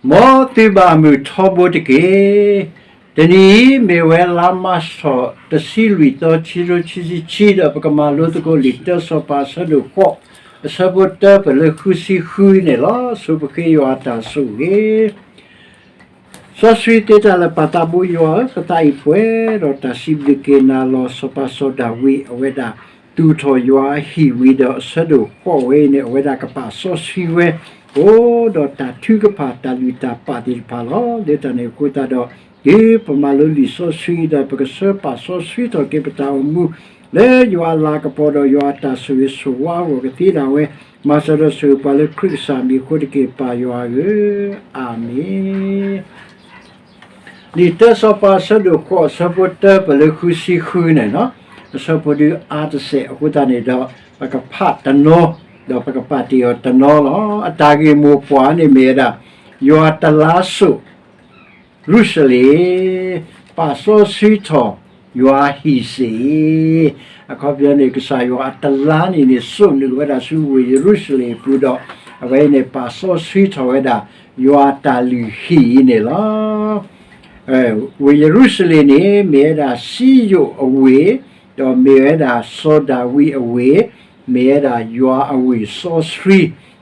မ်သုဘၣ်မုာ်ထီဘိတက့ၢ်. တနံၤအံၤမ့ၢ်ဝဲလါမၢ်ၡး တဆံလွံၢ်သီ ခံကထိခံဆံခံ ဒီးပကမၤလိသကိးလံာ်တၢစီၤပၤအဆၢဒိၣ်ဃိး အဆၢဖိတၢပၢၢ်လၢဃုဆံဃုန့ၣ်လီၤ. ဆိပဃ့ယွၤအတၢ်ဆိၣ်ဂ့ၤ စီဆှံသ့တၢ်လၢာ် ပၢ်သးဘိယွၤဧၢ, ပသးအံၤပှဲၤဒီးတၢ်စံးဘျုးက့ၤနၤလီၤ. စီၤပၤစီၤဒၤဝံး အဝဲဒၣ်သူၣ်ထီၣ်ယွၤအဟံၣ်ဝံၤဒီး အဆၢဒိၣ်ဃိးဝဲအံၤန့ၣ် အဝဲဒၣ်ကပာ်စီဆှံဝဲ အိၣ်ဒီးတၢ်ထုကဖၣ်တၢ်လုၢ်တၢ်ပာ်သ့ၣ်တဖၣ်လီၤ. လၢတၢ်န့ၣ်အဃိသတးဒီး ဒ်ပမၤလိလံာ်စီဆှံဒီး ပကဆှၢပာ်စီဆှံထီၣ်က့ၤပတၢ်အိၣ်မူ လၢယွၤအလၤကပီၤဒီးယွၤအတၢ်ဆိၣ်ဂ့ၤဆိၣ်ဝါအဂီၢ်ကသ့ဒၣ်ဝဲ, မၤစၢၤဒီးဆိၣ်ဂ့ၤပှၤလၢခရံာ်ကစၢ်မံၤအဃိတက့ၢ် ပၢ်ယွၤဧၢ, အၤမ့ၣ်. လံာ်တၢစီၤပၤအဆၢဒိၣ်ဃိး အဆၢဖိတၢပၢၢ်လၢဃုဆံဃုန့ၣ်လီၤ. အဆၢဖိဒုးအါတစဲးအဃိသတးန့ၣ်ဒီး ပကဖးတနီၤ ဒီးပကပာ်တ့ၢ်အီၤတနီၤလီၤ. အတၢ်ဂ့ၢ်မိၢ်ပှၢ်န့ၣ်မ့ၢ်ဝဲဒၣ် ယွၤတလါစိာ် ယရူၤၡလ့ၣ်, ပာ်စီဆှံထီၣ်ယွၤဟံၣ်စ့ၢ်. အခီပညီန့ၣ် ကစၢ်ယွၤအတလါန့ၣ်န့ၣ် စိာ်နုာ်ဝဲဒၣ်ဆူဝ့ၢ်ယရူၤၡလ့ၣ်အပူၤဒီး အဝဲအံၤန့ၣ် ပာ်စီဆှံထီၣ်ဝဲဒၣ် ယွၤအတၢ်လုၢ်ဟံၣ်အံၤန့ၣ်လီၤ. ဝ့ၢ်ယရူၤၡလ့ၣ်န့ၣ် မ့ၢ်ဝဲဒၣ်စံယိၣ်အဝ့ၢ်, ဒီးမ့ၢ်ဝဲဒၣ်စီၤဒၤဝံးအဝ့ၢ်, မ့ၢ်ဝဲဒၣ်ယွၤအဝ့ၢ်စီဆှံ,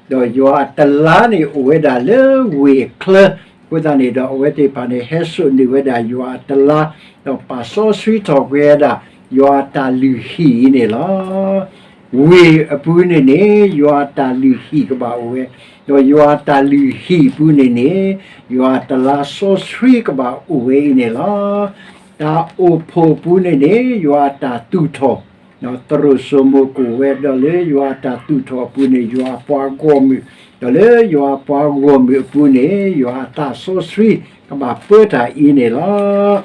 ဒီးယွၤအတလါန့ၣ် အိၣ်ဝဲဒၣ်လၢဝ့ၢ်အချၢ, အဃိသတးန့ၣ်ဒီး အဝဲသ့ၣ်တဖၣ်န့ၣ် ဟဲစိာ်နုာ်ဝဲဒၣ်ယွၤအတလါ, ဒီးပာ်စီဆှံထီၣ်ကွံာ်ဝဲဒၣ် ယွၤအတၢ်လုၢ်ဟံၣ်အံၤန့ၣ်လီၤ. ဝ့ၢ်အပူၤန့ၣ်န့ၣ် ယွၤအတၢ်လုၢ်ဟံၣ်ကဘၣ်အိၣ်ဝဲ, ဒီးယွၤအတၢ်လုၢ်ဟံၣ်အပူၤန့ၣ်န့ၣ် ယွၤအတလါစီဆှံကဘၣ်အိၣ်ဝဲအံၤန့ၣ်လီၤ. တၢ်အိၣ်ဖှိၣ်အပူၤန့ၣ်န့ၣ် ယွၤအတၢ်သူၣ်ထီၣ် သရိာ်စိမိၤကအိၣ်ဝဲ, ဒီးလၢယွၤအတၢ်သူၣ်ထီၣ်အပူၤန့ၣ် ယွၤအပှၤဂီၢ်မုၢ်, ဒီးလၢယွၤအပှၤဂီၢ်မုၢ်အပူၤန့ၣ် ယွၤအသးစီဆှံကဘၣ်ပၢတၢ်အံၤန့ၣ်လီၤ.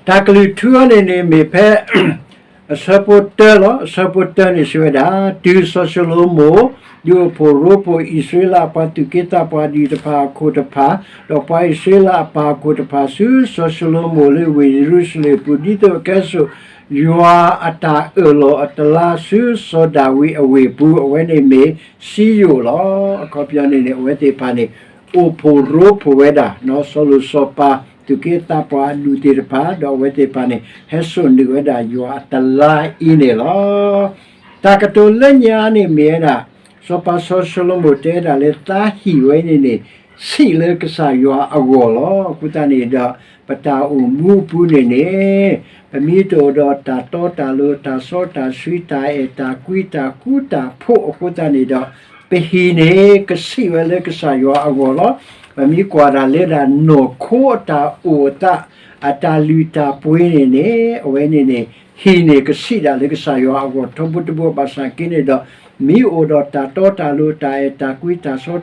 တၢ်ကလုၢ်ထူအံၤန့ၣ်န့ၣ်မ့ၢ်ဖဲ အဆၢဖိတၢလီၤ. အဆၢဖိတၢန့ၣ်စံးဝဲဒၣ်, တုၤစီၤၡလိၤမိၣ် ဒုးအိၣ်ဖှိၣ်ရိဖှိၣ်အံၣ်စရ့လးအပှၤသူၣ်က့သးပှၢ်အဒူၣ်တဖၣ်အခိၣ်တဖၣ်, ဒီးပှၤအံၣ်စရ့လးအပၢ်အခိၣ်တဖၣ် ဆူစီၤၡလိၤမိၣ်လၢဝ့ၢ်ယရူၤၡလ့ၣ်အပူၤ ဒ်သိးအကဟဲစိာ် ယွၤအတၢ်အၢၣ်လီၤအတလါဆူစီၤဒၤဝံးအဝ့ၢ်အပူၤ, အဝဲန့ၣ်မ့ၢ်စံယိၣ်လီၤ. အခီပညီန့ၣ်န့ၣ် အဝဲသ့ၣ်တဖၣ်န့ၣ် အိၣ်ဖှိၣ်ရိဖှိၣ်ဝဲဒၣ် စီၤလိၤစီၤပၤ သူၣ်က့သးပှၢ်အဒူၣ်သ့ၣ်တဖၣ်, ဒီးအဝဲသ့ၣ်တဖၣ်န့ၣ် ဟဲစိာ်နုာ်ဝဲဒၣ်ယွၤအတလါအံၤန့ၣ်လီၤ. တၢ်ကတိၤလၢညါန့ၣ်မ့ၢ်ဝဲဒၣ် စီၤပၤစီၤၡလိၤမိၣ်တဲဝဲဒၣ်လၢသးဟံၣ်ဝဲန့ၣ်န့ၣ် ဆံးလၢကစၢ်ယွၤအဂီၢ်လီၤ. အဃိသတးန့ၣ်ဒီး ပတၢ်အိၣ်မူအပူၤန့ၣ်န့ၣ် ပမ့ၢ်တအိၣ်ဒီးတၢ်တီတၢ်လိၤ တၢ်စီတၢ်ဆှံ တၢ်အဲၣ်တၢ်ကွံ တၢ်ဃူတၢ်ဖိးအဃိသတးန့ၣ်ဒီး ပဟံၣ်န့ၣ် ကဆံးဝဲလၢကစၢ်ယွၤအဂီၢ်လီၤ. ပမ့ၢ်ကွၢ်ဒၣ်လၢဒၣ်နီၢ်ခိအတၢ်အိၣ်အသး အတၢ်လုၢ်တၢ်ပှ့ၤန့ၣ်န့ၣ် အဝဲန့ၣ်န့ၣ် ဟံၣ်န့ၣ်ကဆံးဒၣ်လၢကစၢ်ယွၤအဂီၢ်ထီဘိတဘိ ဘၣ်ဆၣ်က့န့ၣ်ဒီး မ့ၢ်အိၣ်ဒီးတၢ်တီတၢ်လိၤ တၢ်အဲၣ်တၢ်ကွံ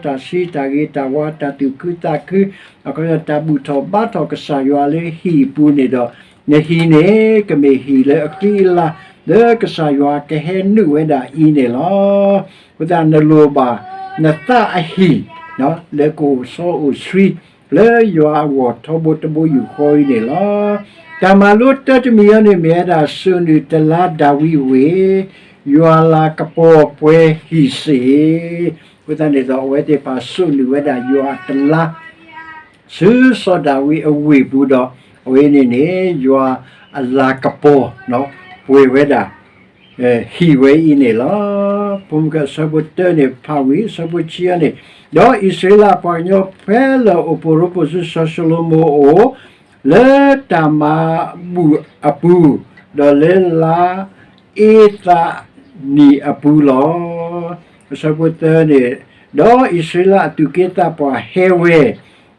တၢ်စီတၢ်ဆှံ တၢ်ဂ့ၤတၢ်ဝါ တၢ်သူၣ်ခုသးခု အခီပညီ တၢ်ဘူၣ်ထီၣ်ဘါထီၣ်ကစၢ်ယွၤလၢဟံၣ်အပူၤန့ၣ်ဒီး နဟံၣ်န့ၣ် ကမ့ၢ်ဟံၣ်လၢအဃံအလၤ လၢကစၢ်ယွၤကဟဲနုာ်ဝဲဒၣ်အံၤန့ၣ်လီၤ. အဃိသတးနလိၣ်ဘၣ် နသးအဟံၣ် လၢကအိၣ်စီအိၣ်ဆှံ လၢယွၤအဂီၢ်ထီဘိတဘိယူၢ်ဃီအံၤန့ၣ်လီၤ. တၢ်မၤလိတၢတမံၤအံၤန့ၣ်မ့ၢ်ဝဲဒၣ် စိာ်နုာ်တလါဒၤဝံးဝ့ၢ် ယွၤအလၤကပီၤပှဲၤဟံၣ်စ့ၢ်. အဃိသတးန့ၣ်ဒီး အဝဲသ့ၣ်တဖၣ်စိာ်နုာ်ဝဲဒၣ်ယွၤအတလါ ဆူစီၤဒၤဝံးအဝ့ၢ်ပူၤဒီး အဝဲန့ၣ်န့ၣ် ယွၤအလၤကပီၤ ပှဲၤဝဲဒၣ် ဟံၣ်ဝဲအံၤန့ၣ်လီၤ. ဖိမုၣ်ကဲ အဆၢဖိတၢန့ၣ် ဖးဝံၤ အဆၢဖိခံအံၤန့ၣ်, ဒီးအံၣ်စရ့လးအပှၤကညီဖဲလၢာ်အိၣ်ဖှိၣ်ရိဖှိၣ်ဆူစီၤၡလိၤမိၣ်အအိၣ် လၢတၢ်မၤဘူၣ်အပူၤ, ဒီးလၢလါအ့သးနံၣ်အပူၤလီၤ. အဆၢဖိသၢန့ၣ်, ဒီးအံၣ်စရ့လးအသူၣ်က့သးပှၢ်ဟဲဝဲ,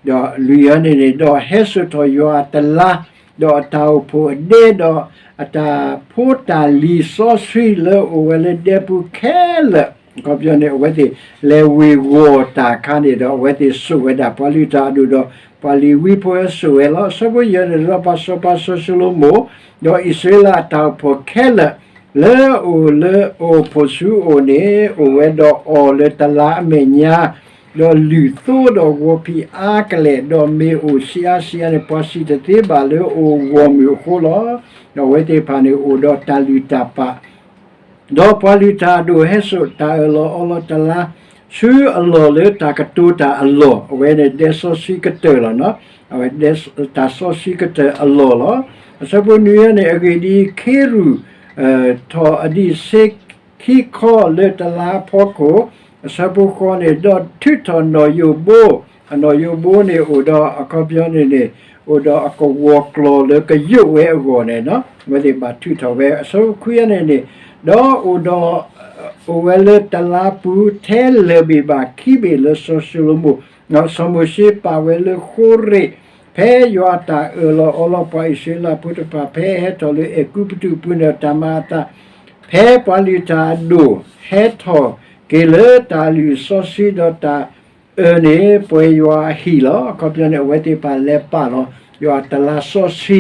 ဒီးလွံၢ်အံၤန့ၣ်န့ၣ်, ဒီးဟဲစိာ်ထီၣ်ယွၤအတလါ, ဒီးအတၢ်အိၣ်ဖှိၣ်အဒဲ, ဒီးအတၢ်ဖိတၢ်လံၤစီဆှံလၢအအိၣ်ဝဲလၢဒဲပူၤခဲလၢာ်, အခီပညီန့ၣ် အဝဲသ့ၣ်လဲၤဝ့ၤဝီၤတၢ်အခါန့ၣ်ဒီး အဝဲသ့ၣ်စိာ်ဝဲဒၣ်ပှၤလုၢ်တၢ်အဒိၣ်ဒီး ပှၤလ့ၤဝံဖိဟဲစိာ်ဝဲလီၤ. အဆၢဖိယဲၢ်န့ၣ်ဒီး ပှၤစီၤပၤစီၤၡလိၤမိၣ်, ဒီးအံၣ်စရ့လးအတၢ်အိၣ်ဖှိၣ်ခဲလၢာ် လၢအအိၣ်လၢအအိၣ်ဖှိၣ်ဆူအအိၣ်န့ၣ် အိၣ်ဝဲဒီးအီၤလၢတလါအမဲာ်ညါ, ဒီးလုၢ်သိဒီးဂီၤဖံးအါကလဲာ်, ဒီးမ့ၢ်အိၣ်ဆံးအါဆံးအါန့ၣ် ပှၤစံၣ်တသ့ဘၣ်လၢအအိၣ်ဂီၢ်မုၢ်အဃိလီၤ. ဒီးအဝဲသ့ၣ်တဖၣ်န့ၣ်အိၣ်ဒီးတၢ်လုၢ်တၢ်ပာ် ဒီးပှၤလုၢ်တၢ်အဒိၣ်ဟဲစိာ်တၢ်အၢၣ်လီၤအီလီၤတလါ, ဆူအလီၢ်လၢတၢ်ကတိၤတၢ်အလီၢ်, အဝဲန့ၣ်ဒဲစီဆှံကတၢၢ်လီၤနီၤ. အဝဲဒဲတၢ်စီဆှံကတၢၢ်အလီၢ်လီၤ. အဆၢဖိနွံန့ၣ် အဂ့ၢ်ဒ်အံၤ, ခ့ရူၢ် ထီၣ်အဒံးဆ့ခံခီလၢတလါအဖီခိၣ်, အဆၢဖိဃိးန့ၣ်, ဒီးထုးထီၣ်နီၣ်ယိာ်ဘိ, အနီၣ်ယိာ်ဘိန့ၣ်အိၣ်ဒီး အခီပညီန့ၣ်န့ၣ် အိၣ်ဒီးအကဝီၤကျီၢ်လၢကယိာ်ဝဲအဂီၢ်န့ၣ်နီၤ, အဝဲသ့ၣ်ဘၣ်ထုးထီၣ်ဝဲ. အဆၢဖိခွံန့ၣ်န့ၣ်, ဒီးအိၣ်ဒီး အိၣ်ဝဲလၢတလါပူၤ ထဲလၢာ်ဘ့ၣ်ဘၣ်ခံဘ့ၣ်လၢစီၤၡလိၤမိၣ်, စီၤမိၤၡ့ပာ်ဝဲလၢဃိရ့း, ဖဲယွၤအတၢ်အၢၣ်လီၤအီလီၤပှၤအံၣ်စရ့လးဖိတဖၣ် ဖဲဟဲထီၣ်လၢအဲၤကူပတူးအပူၤန့ၣ် တၢ်မၤအသး, ဖဲပှၤလုၢ်တၢ်အဒိၣ် ဟဲထီၣ်က့ၤလၢတၢ်လုၢ်စီဆှံဒီးတၢ်အၢၣ်န့ၣ် ပှဲၤယွၤအဟံၣ်လီၤ. အခီပညီန့ၣ် အဝဲသ့ၣ်တဖၣ်လဲၤပာ်လီၤ ယွၤတလါစီဆှံ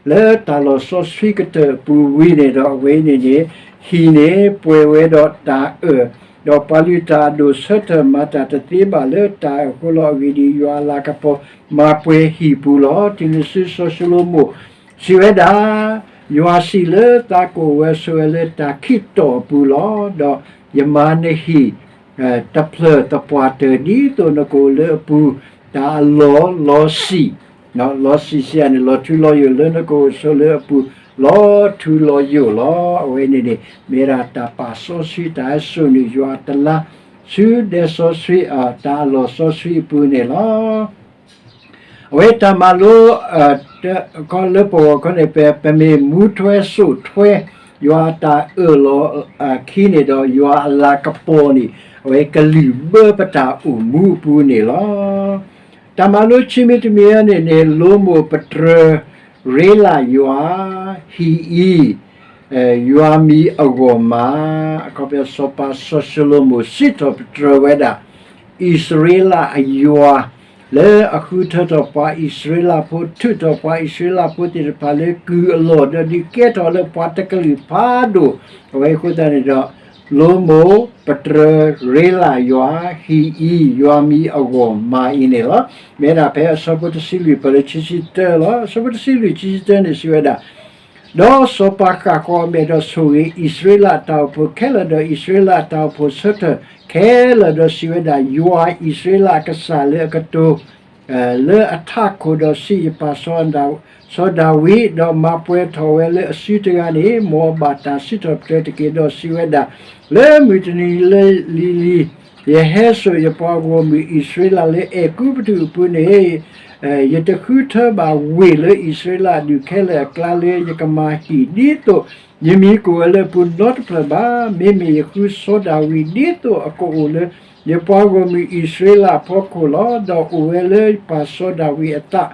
လၢတၢ်လီၢ်စီဆှံကတၢၢ်အပူၤဝံၤန့ၣ်ဒီး အဝဲအံၤန့ၣ်န့ၣ် ဟံၣ်န့ၣ်ပှဲၤဝဲဒီးတၢ်အၢၣ်, ဒီးပှၤလုၢ်တၢ်အဒိၣ်ဆၢထၢၣ်မၤတၢ်တသ့ဘၣ်လၢတၢ်အၢၣ်အဃိလီၤ. အဂ့ၢ်ဒ်အံၤ, ယွၤအလၤကပီၤမၤပှဲၤဟံၣ်ပူၤလီၤ. တုၤနုၤအစုစီၤၡလိၤမိၣ် စံးဝဲဒၣ်, ယွၤစံးလၢသးကအိၣ်ဝဲဆိးဝဲလၢတၢ်ခံးတီၢ်အပူၤလီၤ. ဒီးယမၤနဟံၣ် တဖျၢၣ်သပှၢ်တၢၢ် ဒ်သိးနကအိၣ်လၢအပူၤ, တၢ်အလီၢ်လီၤဆံး, လီၤဆံးစံးယၤန့ၣ် လီၤထူလီၤယိာ်လၢနကအိၣ်ဆိးလၢအပူၤ, လီၤထူလီၤယိာ်လီၤ. အဝဲန့ၣ်န့ၣ် မ့ၢ်ဒၣ်တၢ်ပာ်စီဆှံတၢ်ဟဲစိာ်န့ၢ်ယွၤတလါ ဆူဒဲစီဆှံ တၢ်အလီၢ်စီဆှံအပူၤန့ၣ်လီၤ. အဝဲတၢ်မၤလိ ခီလၢပဂီၢ်ခီန့ၣ် ပ ပမ့ၢ်မူထွဲစိာ်ထွဲ ယွၤအတၢ်အၢၣ်လီၤအခံန့ၣ်ဒီး ယွၤအလၤကပီၤန့ၣ် အဝဲကလုၢ်ဘၢပတၢ်အိၣ်မူအပူၤန့ၣ်လီၤ. တၢ်မၤလိခံမံၤတမံၤန့ၣ်န့ၣ် လိမိၢ်ပတြၢၤရ့လးယွၤ ဟံၣ်အံၤ ယွၤမံၤအဂီၢ်မး, အခီပညီ စီၤပၤစီၤၡလိၤမိၣ်စံးထီၣ်ပတြၢၤဝဲဒၣ် အံၣ်စရ့လးအယွၤ လၢအဃုထၢထီၣ်ပှၤအံၣ်စရ့လးဖိ, ထုးထီၣ်ပှၤအံၣ်စရ့လးဖိသ့ၣ်တဖၣ်လၢကုၢ်အလီၢ်, ဒီးဒုးကဲထီၣ်လၢပှၤတကလုာ်ဖးဒိၣ်, အဝဲအဃိသတးန့ၣ်ဒီး လိမိၢ်ပတြၢၤရ့လးယွၤ ဟံၣ်အံၤ ယွၤမံၤအဂီၢ်မးအံၤန့ၣ်လီၤ. မ့ၢ်ဒၣ်ဖဲအဆၢဖိတဆံလွံၢ်ပၢၢ်လၢခံဆံတၢလီၤ. အဆၢဖိတဆံလွံၢ်ခံဆံတၢန့ၣ်စံးဝဲဒၣ်, ဒီးစီၤပၤဃၣ်ဃီၤအမဲာ်ဒီးဆိၣ်ဂ့ၤအံၣ်စရ့လးအတၢ်အိၣ်ဖှိၣ်ခဲလၢာ်, ဒီးအံၣ်စရ့လးအတၢ်အိၣ်ဖှိၣ်ဆၢထၢၣ်ခဲလၢာ်, ဒီးစံးဝဲဒၣ်, ယွၤအံၣ်စရ့လးအကစၢ်လၢအကတိၤ လၢအထးခိၣ်ဒီးစံး, ယပၢ်စီၤဒၤဝံး, ဒီးမၤပှဲၤထီၣ်ဝဲလၢအစုတဂၤန့ၣ်, မ်အဘၣ်တၢ်စံးထီၣ်ပတြၢၤတက့ၢ်. ဒီးစံးဝဲဒၣ်, လၢမုၢ်တနံၤလၢလံၤလံၤ ယဟဲစိာ်ယပှၤဂီၢ်မုၢ်အံၣ်စရ့လးလၢအဲၤကူပတူးအပူၤန့ၣ် ယတဃုထၢဘၣ်ဝ့ၢ်လၢအံၣ်စရ့လးအဒူၣ်ခဲလၢာ်အကျါလၢယကမၤဟံၣ်ဒ်သိး ယမံၤကအိၣ်ဝဲလၢအပူၤနီတဖျၢၣ်ဘၣ်. မ့မ့ၢ်ယဃုစီၤဒၤဝံးဒ်သိးအကအိၣ်လၢယပှၤဂီၢ်မုၢ်အံၣ်စရ့လးအဖီခိၣ်လီၤ. ဒီးအိၣ်ဝဲလၢယပၢ်စီၤဒၤဝံးအသး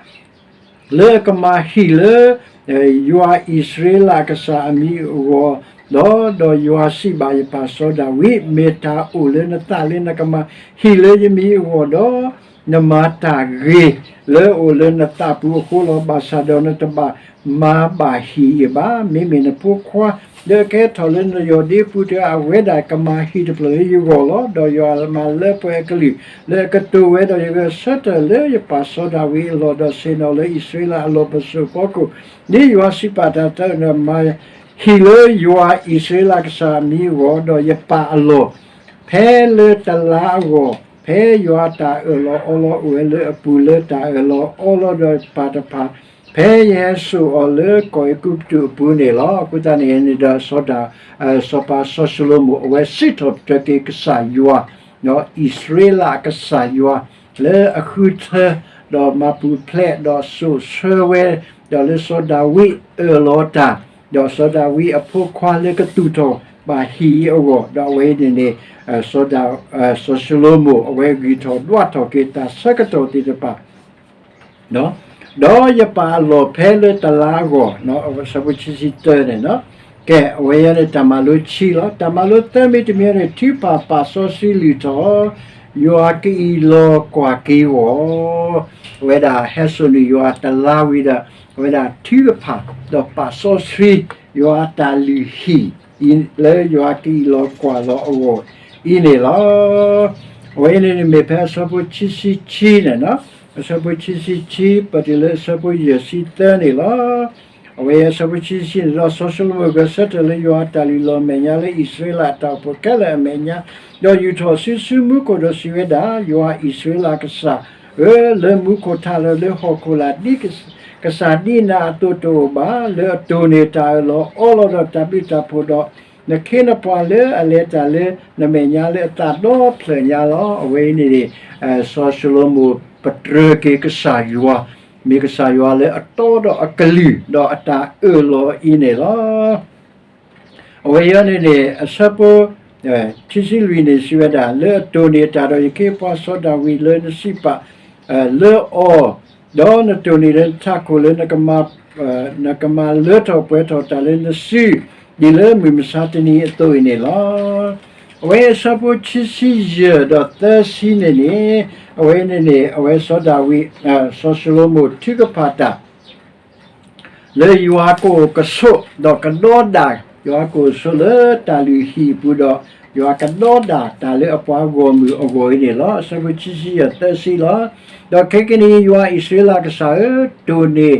လၢအကမၤဟံၣ်လၢ ယွၤအံၣ်စရ့လးအကစၢ်အမံၤအဂီၢ်လီၤ. ဒီးယွၤစံးဘၣ်ယပၢ်စီၤဒၤဝံး, မ့ၢ်တၢ်အိၣ်လၢနသးလၢနကမၤဟံၣ်လၢယမံၤအဂီၢ်ဒီး နမၤတၢ်ဂ့ၤလၢအအိၣ်လၢနသးပူၤအဃိလီၤ. ဘၣ်ဆၣ်ဒီးနတဘၣ်မၤဘၣ်ဟံၣ်အံၤဘၣ်. မ့မ့ၢ်နဖိခွါလၢအကဟဲထီၣ်လၢနယီၢ်ဒ့အပူၤတဂၤ အဝဲဒၣ်ကမၤဟံၣ်တဖျၢၣ်လၢယဂီၢ်လီၤ. ဒီးယွၤမၤလၢပှဲၤအကလုၢ် လၢအကတိၤဝဲဒီးယဂဲၤဆၢထၢၣ်လၢယပၢ်စီၤဒၤဝံးအလီၢ်, ဒီးဆ့ၣ်နီၤလၢအံၣ်စရ့လးအလီၢ်ပစိာ်အဖီခိၣ်, ဒ်ယွၤစံးပာ်တၢ်တၢ်အၢၣ်န့ၣ်, မၤဟံၣ်လၢယွၤအံၣ်စရ့လးကစၢ်အမံၤအဂီၢ်, ဒီးယပာ်အလီၢ် ဖဲလၢတလါအဂီၢ်, ဖဲယွၤအတၢ်အၢၣ်လီၤအီလီၤအိၣ်ဝဲလၢအပူၤလၢတၢ်အၢၣ်လီၤအီလီၤဒီးပၢ်တဖၣ်, ဖဲယဟဲစိာ်အီၤလၢကီၢ်အဲၤကူပတူးအပူၤန့ၣ်လီၤ. အဃိသတးန့ၣ်န့ၣ်ဒီး စီၤပၤစီၤၡလိၤမိၣ် အဝဲစံးထီၣ်ပတြၢၤက့ၤကစၢ်ယွၤ ဒီးအံၣ်စရ့လးအကစၢ်ယွၤ လၢအဃုထၢ ဒီးမၤပူၤဖျဲး ဒီးစိာ်ဆှၢဝဲ, ဒီးလၢစီၤဒၤဝံးအၢၣ်လီၤတၢ်, ဒီးစီၤဒၤဝံးအဖိခွါလၢကသူၣ်ထီၣ်ဘၣ်ဟံၣ်အံၤအဂီၢ်, ဒီးအဝဲအံၤန့ၣ်န့ၣ် စီၤဒၤ, စီၤၡလိၤမိၣ် အဝဲဂံၢ်ထီၣ်ဒွးထီၣ်က့ၤတၢ်ဆၢကတီၢ်သ့ၣ်တဖၣ် ဒီးယပာ်အလီၢ်ဖဲလၢတလါအဂီၢ်, အဆၢဖိခံဆံတၢန့ၣ်, ကဲ, အဝဲအံၤန့ၣ် တၢ်မၤလိခံလီၤ. တၢ်မၤလိသၢမံၤတမံၤန့ၣ် ထုကဖၣ်ပာ်စီဆှံလုၢ်ထီၣ် ယွၤကအံးလီၤကွၢ်က့ၤအဂီၢ်, အဝဲဒၣ်ဟဲစိာ်န့ၢ်ယွၤတလါဝံၤဒီး အဝဲဒၣ်ထုကဖၣ် ဒီးပာ်စီဆှံ ယွၤအတၢ်လုၢ်ဟံၣ်အံၤ လၢယွၤကအံးလီၤကွၢ်လီၤအဂီၢ်အံၤန့ၣ်လီၤ. အဝဲအံၤန့ၣ်န့ၣ်မ့ၢ်ဖဲအဆၢဖိခံဆံခံန့ၣ်, အဆၢဖိခံဆံခံ ပတုၤလၢအဆၢဖိယဲၢ်ဆံသၢန့ၣ်လီၤ. အဝဲအံၤအဆၢဖိခံဆံန့ၣ်ဒီး စီၤၡလိၤမိၣ်ဂဲၤဆၢထၢၣ်လၢယွၤအတၢ်လုၢ်လီၢ်အမဲာ်ညါလၢအံၣ်စရ့လးအတၢ်အိၣ်ဖှိၣ်ခဲလၢာ်အမဲာ်ညါ, ဒီးယူာ်ထီၣ်စုဆူမူခိၣ်ဒီးစံးဝဲဒၣ်, ယွၤအံၣ်စရ့လးကစၢ်ဧၢ, လၢမူခိၣ်ထးလၢာ်လၢဟီၣ်ခိၣ်လာ် ဒ်ကစၢ်ဒ်နၤအသိးတအိၣ်ဘၣ်, လၢအတိၢ်န့ၢ်တၢ်အၢၣ်လီၤအီလီၤဒီးတၢ်ဘျုးတၢ်ဖှိၣ်ဒီး နခ့နပှၤလၢအလဲၤတၢ်လၢနမဲာ်ညါလၢအသးဒီဖျၢၣ်ညါလီၤ. အဝဲအံၤန့ၣ်န့ၣ် စီၤၡလိၤမိၣ်ပတြၢၤက့ၤကစၢ်ယွၤ, မ့ၢ်ကစၢ်ယွၤလၢအတီဒီးအကလုၢ် ဒီးအတၢ်အၢၣ်လီၤအံၤန့ၣ်လီၤ. အဝဲအံၤန့ၣ်န့ၣ် အဆၢဖိ ခံဆံလွံၢ်န့ၣ်စံးဝဲဒၣ်, လၢအတိၢ်န့ၢ်အတၢ်ဒီးယခ့ပှၤစီၤဒၤဝံးလၢနစံးပာ် လၢအီၤ, ဒီးနတိၢ်န့ၢ်လၢနထးခိၣ်လၢ နကမၤလၢထီၣ်ပှဲၤထီၣ်တၢ်လၢနစု ဒ်လၢမုၢ်မဆါတနံၤအသိးအံၤန့ၣ်လီၤ. အဝဲအံၤအဆၢဖိခံဆံယဲၢ်ဒီးသၢဆံန့ၣ်န့ၣ်, အဝဲန့ၣ်န့ၣ် အဝဲစီၤဒၤဝံး စီၤၡလိၤမိၣ်ထုကဖၣ်တၢ် လၢယွၤကအိၣ်ကဆိး ဒီးကဒီဒၣ် ယွၤကအိၣ်ဆိးလၢတၢ်လုၢ်ဟံၣ်အပူၤဒီး ယွၤကဒီဒၣ်တၢ်လၢအပှၤဂီၢ်မုၢ်အဂီၢ်အံၤန့ၣ်လီၤ. အဆၢဖိခံဆံယဲၢ်သၢဆံလီၤ. ဒီးခဲကနံၣ်အံၤ ယွၤအံၣ်စရ့လးကစၢ်ဧၢ, တိၢ်န့ၢ်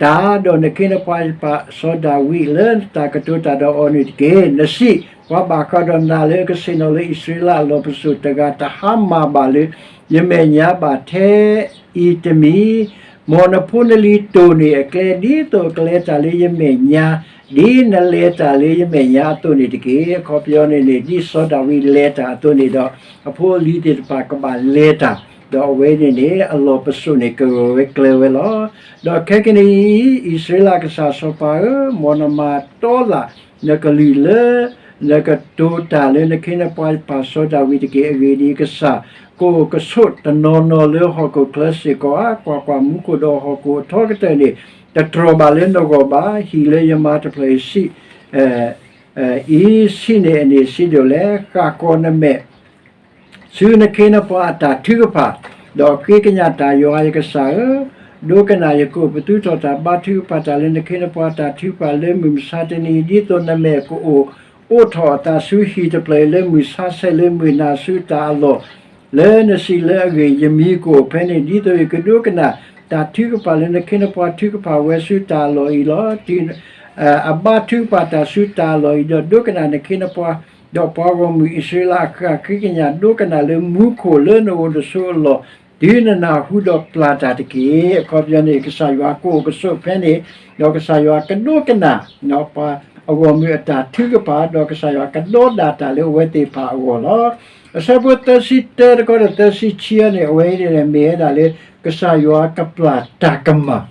တၢ်ဒီးနခ့နပှၤစီၤဒၤဝံးလၢတၢ်ကတိၤတၢ်ဒီးအီၤန့ၣ်တက့ၢ်. နစံး, ပှၤဘၣ်ဃးဒီးနၤလၢအကဆ့ၣ်နီၤလၢအံၣ်စရ့လးအလီၢ်ပစိာ်တဂၤ တဟါမၢ်ဘၣ်လၢယမဲာ်ညါဘၣ်ထဲအံၤတမံၤ, မ်နဖိနလံၤတိၢ်န့ၢ်အကျဲ ဒ်သိးအကလဲၤတၢ်လၢယမဲာ်ညါ, ဒ်နလဲၤတၢ်လၢယမဲာ်ညါအသိးန့ၣ်တက့ၢ်. အခီပညီန့ၣ်န့ၣ် ဒ်စီၤဒၤဝံးလဲၤတၢ်အသိးန့ၣ်ဒီး အဖိအလံၤသ့ၣ်တဖၣ်ကဘၣ်လဲၤတၢ်, ဒီးအဝဲန့ၣ်န့ၣ် အလီၢ်ပစိာ်န့ၣ်ကဂၢၢ်ဝဲကျၢၤဝဲလီၤ. ဒီးခဲကနံၣ်အံၤ အံၣ်စရ့လးကစၢ်စီၤပၤဧၢ, မ်နမၤတီလၢ်နကလုၢ်လၢ နကတိၤတၢ်လၢနခ့နပှၤယပၢ်စီၤဒၤဝံးတက့ၢ်. အဂ့ၢ်ဒ်အံၤ, ကစၢ်ကအိၣ်ကဆိးတနီၤနီၤလၢဟီၣ်ခိၣ်ချၢစ့ၢ်ကီးဧါ. ကွၢ်ကွၢ်, မူခိၣ်ဒီးဟီၣ်ခိၣ်အထီကတၢၢ်န့ၣ် တတြီၢ်ဘၣ်လၢနဂီၢ်ဘၣ်. ဟံၣ်လၢယမါတဖျၢၣ်အံၤ ဆံးန့ၢ်အန့ၣ်ဆံးဒိၣ်လဲၣ်. ဃၣ်ဃီၤနမဲာ် ဆူနခ့နပှၤအတၢ်ထုကဖၣ်, ဒီးဃ့ကညးတၢ်, ယွၤယကစၢ်ဧၢ, ဒိကနၣ်ယကအိၣ်ပသူထီၣ်တၢ်ဘါထုကဖၣ်တၢ်လၢနခ့နပှၤအတၢ်ထုကဖၣ်လၢမုၢ်မဆါတနံၤအံၤ, ဒ်သိးနမဲာ်ကအိၣ်အိးထီၣ်အသးဆူဟံၣ်တဖျၢၣ်အံၤလၢမုၢ်ဆါဆဲးလၢမုၢ်နၤဆူတၢ်အလီၢ်, လၢနစံးလၢအဂ့ၢ်, ယမံၤကအိၣ်ဖဲန့ၣ်, ဒ်သိးယကဒိကနၣ်တၢ်ထုကဖၣ်လၢနခ့နပှၤထုကဖၣ်ဝဲဆူတၢ်အလီၢ်အံၤလီၤ. တုၤအဘါထုကဖၣ်တၢ်ဆူတၢ်အလီၢ်အံၤဒီး ဒိကနၣ်နခ့နပှၤ ဒီးပှၤဂီၢ်မုၢ်အံၣ်စရ့လးအဃၢၤ, ဃ့ကညးဒိကနၣ်လၢမူခိၣ်လၢနအိၣ်တဆိးအလီၢ်, တုၤနနၢ်ဟူဒီးပျၢ်တၢ်တက့ၢ်. အခီပညီန့ၣ် ကစၢ်ယွၤကအိၣ်ကဆိးဖဲန့ၣ်, ဒီးကစၢ်ယွၤကဒိကနၣ် ပှၤအဂီၢ်မုၢ်အတၢ်ထုကဖၣ်, ဒီးကစၢ်ယွၤကဒီဒၣ်တၢ်လၢအဝဲသ့ၣ်တဖၣ်အဂီၢ်လီၤ. အဆၢဖိသၢဆံတၢတခီဒီးသၢဆံခံန့ၣ် အဝဲအံၤန့ၣ် မ့ၢ်ဝဲဒၣ်လၢ ကစၢ်ယွၤကပျၢ်တၢ်ကမၣ်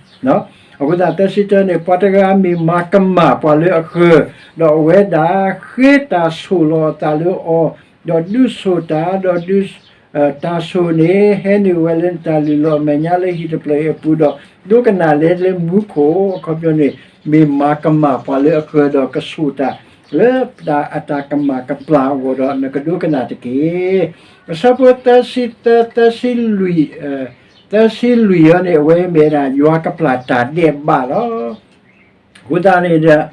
အဃိသတးသၢဆံတၢန့ၣ် ပှၤတဂၤမ့ၢ်မၤကမၣ်ပှၤလၢအဃၢၤ, ဒီးအဝဲဒၣ်ဃ့တၢ်ဆိၣ်လီၤအသးလၢအီၤ, ဒီးဒုးဆိၣ်တၢ်, ဒီးဒုး တၢ်ဆိၣ်န့ၣ် ဟဲနုာ်ဝဲလၢနတၢ်လုၢ်လီၢ်အမဲာ်ညါလၢဟံၣ်တဖျၢၣ်အံၤအပူၤဒီး ဒိကနၣ်လဲလၢမူခိၣ်, အခီပညီန့ၣ် မ့ၢ်မၤကမၣ်ပှၤလၢအဃၢၤဒီးကဆိၣ်တၢ် လၢအတၢ်ကမၣ်ကပျၢ်အဂီၢ်ဒီး နကဒိကနၣ်တက့ၢ်. အဆၢဖိသၢဆံသၢ, သၢဆံလွံၢ်, သၢဆံလွံၢ်အံၤန့ၣ် အဝဲမ့ၢ်ဝဲဒၣ် ယွၤကပျၢ်တၢ်ဒဲးဘးလီၤ. အဃိသတးန့ၣ်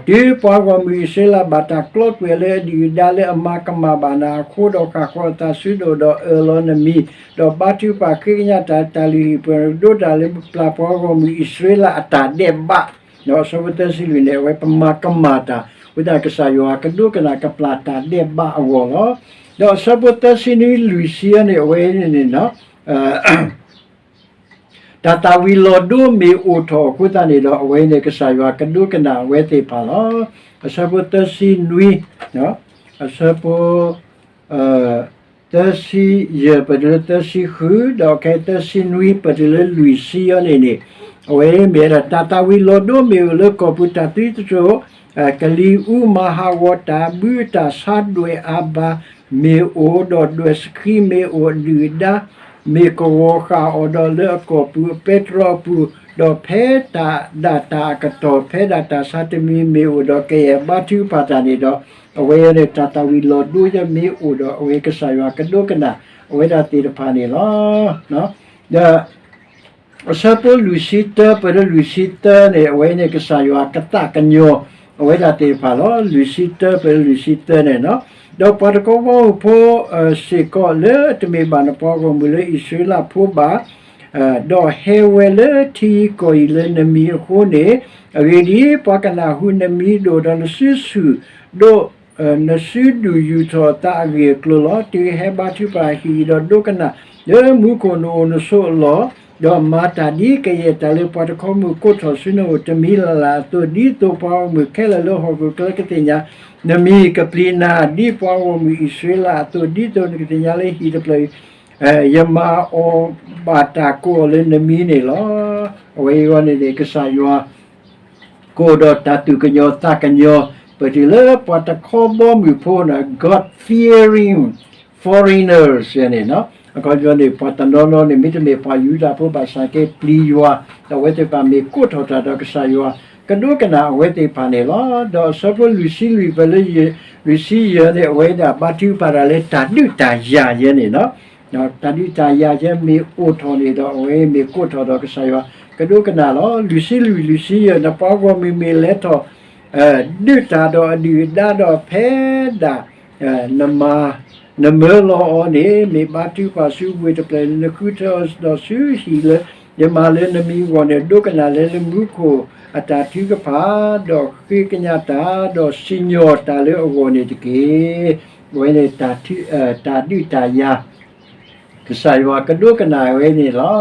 ဒီး တုၤပှၤဂီၢ်မုၢ်အံၣ်စရ့လးဘၣ်တၢ်ကျီကွံာ်အီၤလၢအဒုၣ်အဒါလၢအမၤကမၣ်ဘၣ်နၤအဃိဒီး ဃၣ်ဃီၤအသးဆူနအိၣ်ဒီးအၢၣ်လီၤနမံၤ, ဒီးဘါထုကဖၣ်ဃ့ကညးတၢ် တၢ်လုၢ်ဟံၣ်ပူၤ ဒိးတၢ်လၢပျၢ်ပှၤဂီၢ်မုၢ်အံၣ်စရ့လးအတၢ်ဒဲးဘး, ဒီးအဆၢဖိသၢဆံလွံၢ်န့ၣ် အဝဲပမၤကမၣ်တၢ်, အဃိသတးကစၢ်ယွၤကဒိကနၣ်ကပျၢ်တၢ်ဒဲးဘးအဂီၢ်လီၤ. ဒီးအဆၢဖိသၢဆံနွံလွံၢ်ဆံန့ၣ် အဝဲန့ၣ်န့ၣ် တၢ်သၣ်ဝံၤလီၤဒိမ့ၢ်အိၣ်ထီၣ်အဃိသတးန့ၣ်ဒီး အဝဲန့ၣ် ကစၢ်ယွၤကဒိကနၣ်အဝဲသ့ၣ်တဖၣ်လီၤ. အဆၢဖိသၢဆံနွံ, အဆၢဖိ သၢဆံယဲၢ်ပတုၤလၢသၢဆံဃု, ဒီးခဲအံၤသၢဆံနွံပတုၤလၢလွံၢ်ဆံအံၤန့ၣ်န့ၣ်, အဝဲမ့ၢ်ဝဲဒၣ် တၢ်သၣ်ဝံၤလီၤဒိမ့ၢ်အိၣ်လၢကီၢ်ပူၤ တၢ်သံသတြိာ်, ကလံၤအူမၤဟးဂီၤတၢ်, ဘုအတၢ်ဆါဒွဲၣ်အါဘၣ်မ့ၢ်အိၣ်, ဒီးဒွဲၣ်စခံမ့ၢ်အိၣ်, အဒုၣ်အဒါ မ့ၢ်ကဝီၤဃာ်အီၤဒီးလၢအကီၢ်ပူၤအပဲတြီအပူၤ, ဒီးဖဲတၢ်ဒၣ်တၢ်အကတီၢ် ဖဲဒၣ်တၢ်ဆါတမံၤမ့ၢ်အိၣ်ဒီး ကယဲၢ်ဘါထုကဖၣ်တၢ်န့ၣ်ဒီး, အဝဲအံၤန့ၣ် တၢ်သၣ်ဝံၤလီၤဒိယဲမ့ၢ်အိၣ်ဒီး အဝဲကစၢ်ယွၤကဒိကနၣ် အဝဲဒၣ်သ့ၣ်တဖၣ်န့ၣ်လီၤ. ဒီး အဆၢဖိလွံၢ်ဆံတၢပတုၤလၢလွံၢ်ဆံသၢန့ၣ် အဝဲန့ၣ် ကစၢ်ယွၤကသးကညီၤ အဝဲဒၣ်သ့ၣ်တဖၣ်လီၤ. လွံၢ်ဆံတၢပတုၤလၢလွံၢ်ဆံသၢန့ၣ်, ဒီးပှၤတကီဘီမုၢ်ဖိစ့ၢ်ကီးလၢတမ့ၢ်ဘၣ်နပှၤဂီၢ်မုၢ်လၢအံၣ်စရ့လးဖိဘၣ်, ဒီးဟဲဝဲလၢထံကီၢ်အံၤလၢနမံၤအဃိန့ၣ်, အဂ့ၢ်ဒ်အံၤ, ပှၤကနၣ်ဟူနမံၤဒိၣ်ဒီးနစုဆူၣ်ဒိၣ်, နစုဒုၣ်ယူာ်ထီၣ်အသးအဂ့ၢ်အကျိၤလီၤ. တုၤဟဲဘါထုကဖၣ်ဟံၣ်အံၤဒီး ဒိကနၣ်လၢမူခိၣ်နအိၣ်နဆိးအလီၢ်, ဒီးမၤတၢ်ဒ်ကယဲၢ်တၢ်လၢပှၤတခီမုၢ်ကိးထီၣ်ဆူနအိၣ်တမံၤလၢ်လၢ်အသိး, ဒ်သိးပှၤဂီၢ်မုၢ်ခဲလၢာ်လၢဟီၣ်ခိၣ်ချၢကသ့ၣ်ညါနမံၤ, ကပျံၤနၤဒ်ပှၤဂီၢ်မုၢ်အံၣ်စရ့လးအသိး, ဒ်သိးနကသ့ၣ်ညါလၢဟံၣ်တဖျၢၣ်အံၤ ယမၤအီၣ်ဘၣ်တၢ်ကိးအီၤလၢနမံၤန့ၣ်လီၤ. အဝဲအံၤအဂီၢ်န့ၣ်န့ၣ် ကစၢ်ယွၤ ကအိၣ်ဒီးတၢ်သူၣ်ကညီၤသးကညီၤ, ပတုၤလၢပှၤတခီဘီမုၢ်ဖိန့ၣ် God-fearing foreigners န့ၣ်, အခီပညီန့ၣ် ပှၤတနီၤနီၤန့ၣ် မ့တမ့ၢ်ပှၤယူဒၤဖိဘၣ်ဆၣ်က့ ပျံၤယွၤ, ဒီးအဝဲသ့ၣ်တဖၣ်မ့ၢ်ကိးထီၣ်တၢ်ဒီးကစၢ်ယွၤ, ကဒိကနၣ်အဝဲသ့ၣ်တဖၣ်န့ၣ်လီၤ. ဒီးအဆၢဖိလွံၢ်ဆံလွံၢ်ဖဲလၢ လွံၢ်ဆံယဲၢ်န့ၣ် အဝဲဒၣ်ဘါထုကဖၣ်တၢ်လၢတၢ်ဒုးတၢ်ယၤယဲန့ၣ် တၢ်ဒုးတၢ်ယၤယဲမ့ၢ်အိၣ်ထီၣ်န့ၣ်ဒီး အဝဲမ့ၢ်ကိးထီၣ်ဒီးကစၢ်ယွၤ, ကဒိကနၣ်လီၤ. လွံၢ်ဆံလွံၢ် လွံၢ်ဆံယဲၢ် နပှၤဂီၢ်မုၢ်မ့ၢ်လဲၤထီၣ် ဒုးတၢ်ဒီးအဒုၣ်အဒါဒီးဖဲဒၣ် နမၤ နမၢလီၤအီၤန့ၣ် မ့ၢ်ဘါထုကဖၣ်ဆူဝ့ၢ်တဖျၢၣ်န့ၣ် နဃုထၢအီၤဒီးဆူဟံၣ်လၢ ယမၤလၢနမံၤအဂီၢ်န့ၣ် ဒိကနၣ်လၢလၢမူခိၣ်အတၢ်ထုကဖၣ်, ဒီးဃ့ကညးတၢ်, ဒီးစံၣ်ညီၣ်တၢ်လၢအဂီၢ်န့ၣ်တက့ၢ်. အဝဲန့ၣ် တၢ်ဒုးတၢ်ယၤ ကစၢ်ယွၤကဒိကနၣ်ဝဲန့ၣ်လီၤ.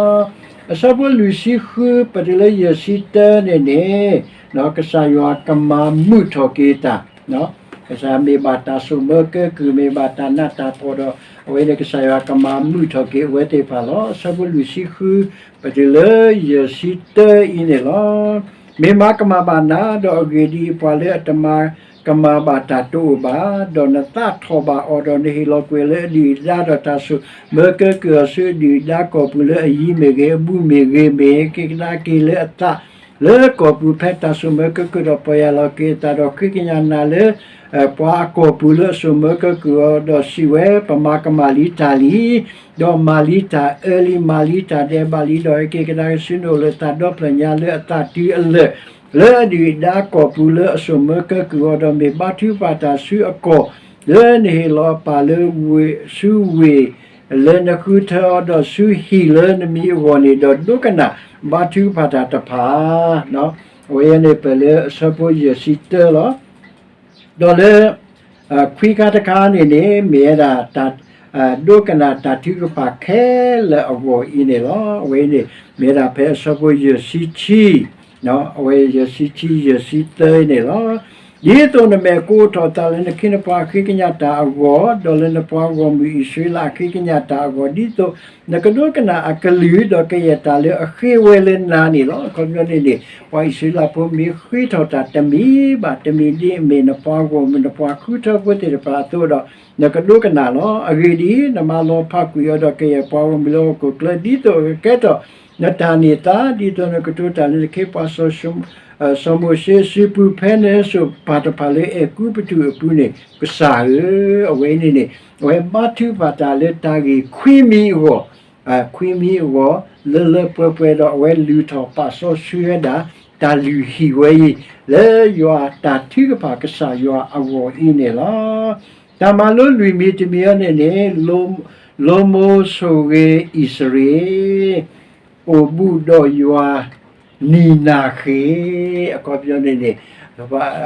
အဆၢဖိလွံၢ်ဆံဃု ပတုၤလၢယဲၢ်ဆံတၢန့ၣ်န့ၣ်, ကစၢ်ယွၤကမၤမုာ်ထီၣ်က့ၤတၢ်, ကစၢ်မ့ၢ်ဘၣ်တၢ်ဆိၣ်မၢကဲကုၢ် မ့ၢ်ဘၣ်တၢ်နးတၢ်ဖှီၣ်ဒီး အဝဲန့ၣ်ကစၢ်ယွၤကမၤမုာ်ထီၣ်က့ၤအဝဲသ့ၣ်တဖၣ်လီၤ. အဆၢဖိလွံၢ်ဆံဃု ပတုၤလၢယဲၢ်ဆံတၢအံၤန့ၣ်လီၤ. မ့ၢ်မၤကမၣ်ဘၣ်နၤ, ဒီးအဂ့ၢ်ဒ်အံၤ, ပှၤလၢအတမၤကမၣ်ဘၣ်တၢ်တအိၣ်ဘၣ်, ဒီးနသးထီၣ်ဘၣ်အီၤ, ဒီးနဟ့ၣ်လီၤကွံာ်လၢအဒုၣ်အဒါ, ဒီးတၢ်ဆိၣ်မၢကဲကုၢ်အီၤဆူအဒုၣ်အဒါကီၢ်ပူၤလၢအယံၤမ့ၢ်ဂ့ၤ, အဘူးမ့ၢ်ဂ့ၤ, မ့ၢ်က့ၤကဒါက့ၤလၢအသး လၢကီၢ်ပူၤဖဲတၢ်ဆိၣ်မၢကဲကုၢ်ဒီးပီၢ်ယၢ်လီၤက့ၤအသးဒီး ဃ့ကညးနၤလၢ ပှၤအကီၢ်ပူၤလၢအဆိၣ်မၢကဲကုၢ်အီၤ, ဒီးစံးဝဲ, ပမၤကမၣ်လံတၢ်လံ, ဒီးမၤလံတၢ်အၢလံ, မၤလံတၢ်ဒဲးဘးလံ, ဒီးဟဲက့ၤကဒါက့ၤဆူနအိၣ်လၢသးဒီဖျၢၣ်ညါလၢအသးတုၤအလၢာ်, လၢအဒုၣ်အဒါကီၢ်ပူၤလၢအဆိၣ်မၢကဲကုၢ်အီၤ, ဒီးမ့ၢ်ဘါထုကဖၣ်တၢ်ဆူအကီၢ်, လၢနဟ့ၣ်လီၤပာ်လၢဝ့ၢ်ဆူဝ့ၢ် လၢနဃုထၢအီၤဒီးဆူဟံၣ်လၢနမံၤအဂီၢ်န့ၣ်, ဒီးဒိကနၣ်ဘါထုကဖၣ်တၢ်တဖၣ် အဝဲန့ၣ်ပၢၢ်လၢအဆၢဖိယဲၢ်ဆံတၢလီၤ. ဒီးလၢ ခွံခါတခါန့ၣ်န့ၣ် မ့ၢ်ဝဲဒၣ် ဒိကနၣ်တၢ်ထုကဖၣ်ခဲလၢာ်အဂီၢ်အံၤန့ၣ်လီၤ. အဝဲန့ၣ် မ့ၢ်ဝဲဒၣ်ဖဲအဆၢဖိယဲၢ်ဆံခံ အဝဲယဲၢ်ဆံခံ ယဲၢ်ဆံသၢန့ၣ်လီၤ. ဒ်သိးနမဲာ်ကအိးထီၣ်အသးလၢနခ့နပှၤအဃ့ကညးတၢ်အဂီၢ်, ဒီးလၢနပှၤဂီၢ်မုၢ်အံၣ်စရ့လးအဃ့ကညးတၢ်အဂီၢ်, ဒ်သိးနကဒိကနၣ်အကလုၢ်, ဒီးကယဲၢ်တၢ်လၢအဃ့ဝဲလၢနၤန့ၣ်လီၤ. အခီပညီန့ၣ်န့ၣ် ပှၤအံၣ်စရ့လးဖိမ့ၢ်ဃ့ထီၣ်တၢ်တမံၤဘၣ်တမံၤဒ်အမ့ၢ်နပှၤဂီၢ်မုၢ် နပှၤဃုထၢဖိသ့ၣ်တဖၣ်အသိးဒီး နကဒိကနၣ်လီၤ. အဂ့ၢ်ဒ်အံၤ, နမၤလီၤဖးကွံာ်အီၤဒီးကယဲၢ်ပှၤဂီၢ်မုၢ်လၢဟီၣ်ခိၣ်ချၢ, ဒ်သိးအကကဲထီၣ်နတၢ်န့ၢ်သါ, ဒ်သိးနကတိၤတၢ်လၢနခ့ပှၤ စီၤၡမိၤၡ့အစုပူၤ ဖဲနစိာ်ပၢ်တဖၣ်လၢအဲၤကူပတူးအပူၤန့ၣ်, ကစၢ်ဧၢ, အဝဲန့ၣ်န့ၣ် အဝဲဘါထုကဖၣ်တၢ်လၢတၢ်ဂ့ၢ်ခွံမံၤအဂီၢ်, ခွံမံၤအဂီၢ်, လၢလၢပှဲၤပှဲၤဒီးအဝဲလုၢ်ထီၣ်ပာ်စီဆှံဝဲဒၣ် တၢ်လုၢ်ဟံၣ်ဝဲအံၤ လၢယွၤတၢ်ထုကဖၣ်ကစၢ်ယွၤအဂီၢ်အံၤန့ၣ်လီၤ. တၢ်မၤလိလွံၢ်မံၤတမံၤအံၤန့ၣ်န့ၣ် လီၤမိၢ်ဆိၣ်ဂ့ၤအံၣ်စရ့လး အိၣ်ဘူးဒီးယွၤ နံၤနၤဃ့, အခီပညီန့ၣ်န့ၣ်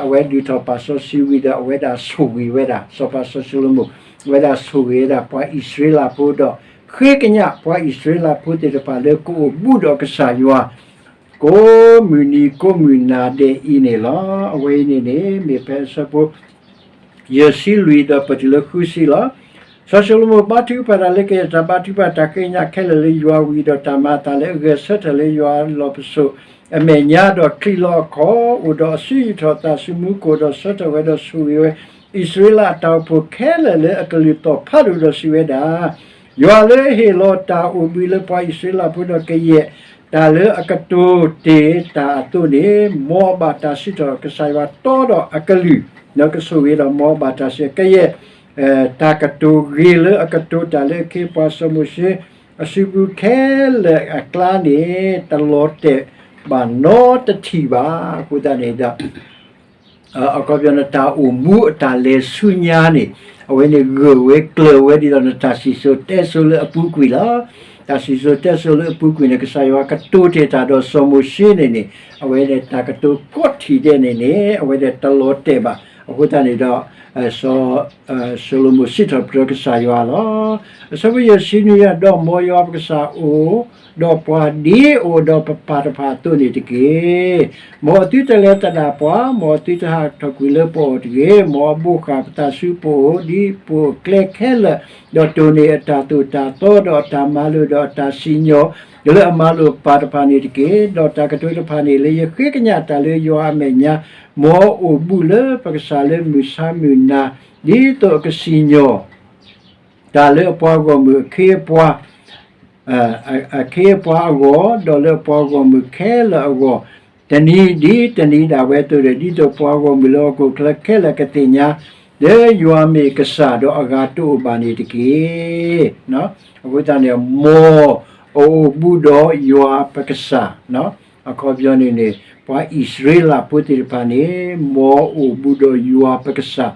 အဝဲဒုးထီၣ်ပာ်စီဆှံဝံၤဒီး အဝဲဒၣ်ဆိၣ်ဂ့ၤဝဲဒၣ် စီၤပၤစီၤၡလိၤမိၣ် အဝဲဒၣ်ဆိၣ်ဂ့ၤဝဲဒၣ်ပှၤအံၣ်စရ့လးဖိဒီး ဃ့ကညးပှၤအံၣ်စရ့လးဖိသ့ၣ်တဖၣ်လၢကအိၣ်ဘူးဒီးကစၢ်ယွၤ ကိးမုၢ်နံၤကိးမုၢ်နၤဒဲးအံၤန့ၣ်လီၤ. အဝဲအံၤန့ၣ်န့ၣ် မ့ၢ်ဖဲအဆၢဖိ ယဲၢ်ဆံလွံၢ်ဒီးပတုၤလၢဃုဆံလီၤ. စီၤၡလိၤမိၣ်ဘါထုကဖၣ်တၢ်လၢကယဲၢ်တၢ်ဘါထုကဖၣ်တၢ်ဃ့ကညးခဲလၢာ်လၢယွၤဝံၤဒီး တၢ်မၤအသးလၢအဂဲၤဆၢထၢၣ်လၢယွၤလီၢ်ပစိာ်အမဲာ်ညါ ဒီးချံးလီၤအခီၣ် အိၣ်ဒီးအစုယူာ်ထီၣ်အသးဆူမူခိၣ် ဒီးဆၢထၢၣ်ဝဲဒီးဆိၣ်ဂ့ၤဝဲ အံၣ်စရ့လးအတၢ်အိၣ်ဖှိၣ်ခဲလၢာ်လၢအကလုၢ်သီၣ်ဖးဒိၣ်ဒီးစံးဝဲဒၣ်, ယွၤလၢအဟ့ၣ်လီၤတၢ်အိၣ်ဘှံးလၢပှၤအံၣ်စရ့လးဖိဒီးကယဲၢ် တၢ်လၢအကတိၤတ့ၢ်တၢ်အသိးန့ၣ် မ်အဘၣ်တၢ်စံးထီၣ်ကစၢ်ယွၤတီဒီးအကလုၢ် ဒီးကဆိၣ်ဂ့ၤဒီးမ်အဘၣ်တၢ်စံး ကယဲၢ် တၢ်ကတိၤဂ့ၤလၢအကတိၤတၢ်လၢအခ့အပှၤစီၤမိၤၡ့ အစုပူၤခဲလၢာ်အကျါန့ၣ် တလီၤတဲာ်ဘၣ်နီတထံၣ်ဘၣ်. အဃိသတးန့ၣ်ဒီး အခီပညီနတၢ်အိၣ်မူအတၢ်လဲၤဆူညါန့ၣ်, အဝဲန့ၣ်ဂၢၢ်ဝဲကျၢၤဝဲဒ်သိးနတၢ်စံၣ်စိၤတဲစိၤလၢအပူၤကွံာ်လီၤ. တၢ်စံၣ်စိၤတဲစိၤလၢအပူၤကွံာ်န့ၣ် ကစၢ်ယွၤကတိၤတ့ၢ်တၢ်ဒီးစီၤမိၤၡ့န့ၣ်န့ၣ်, အဝဲန့ၣ်တၢ်ကတိၤကိးထံၣ်ဒဲးန့ၣ်န့ၣ် အဝဲန့ၣ်တလီၤတဲာ်ဘၣ်. အဃိသတးန့ၣ်ဒီး စီၤ ၡလိၤမိၣ်စံးထီၣ်ပတြၢၤကစၢ်ယွၤလီၤ. အဆၢဖိယဲၢ်ဆံနွံ, ဒီးမ်ယွၤပကစၢ်အိၣ်ဒီးပှၤဒ်အိၣ်ဒီးပပၢ်တဖၣ်အသိးန့ၣ်တက့ၢ်. မ်အသုတလဲၤသဒၣ်ပှၤ, မ်အသုတဟးထီၣ်ကွံာ်လၢပအိၣ်တဂ့ၤ. မ်အဘိးဃၣ်ပသးဆူပအိၣ် ဒ်ပအိၣ်ကျဲခဲလၢာ်, ဒီးတိၢ်န့ၢ်အတၢ်သိၣ်တၢ်သီ ဒီးအတၢ်မၤလိာ် ဒီးအတၢ်စံၣ်ညီၣ် လၢအမၤလိာ်ပၢ်တဖၣ်န့ၣ်တက့ၢ်. ဒီးတၢ်ကတိၤတဖၣ်န့ၣ် လၢယဃ့ကညးတၢ်လၢယွၤအမဲာ်ညါ, မ်အအိၣ်ဘူးလၢပကစၢ်လၢမုၢ်ဆါမုၢ်နၤ, ဒ်သိးအကစံၣ်ညီၣ် တၢ်လၢအပှၤဂီၢ်မုၢ်အခ့အပှၤ အခ့အပှၤအဂီၢ်, ဒီးလၢအပှၤဂီၢ်မုၢ်ခဲလၢာ်အဂီၢ်, တနံၤဒ်တနံၤဒၣ်ဝဲအသိးဒီး, ဒ်သိးပှၤဂီၢ်မုၢ်လၢဟီၣ်ခိၣ်ချၢခဲလၢာ်ကသ့ၣ်ညါ လၢယွၤမ့ၢ်ကစၢ်ဒီးအဂၤတအိၣ်ဘၣ်န့ၣ်တက့ၢ်. အဃိသတးန့ၣ် မ်အအိၣ်ဘူးဒီးယွၤပကစၢ်, အခီပညီန့ၣ်န့ၣ် ပှၤအံၣ်စရ့လးဖိသ့ၣ်တဖၣ်န့ၣ် မ်အအိၣ်ဘူးဒီးယွၤပကစၢ်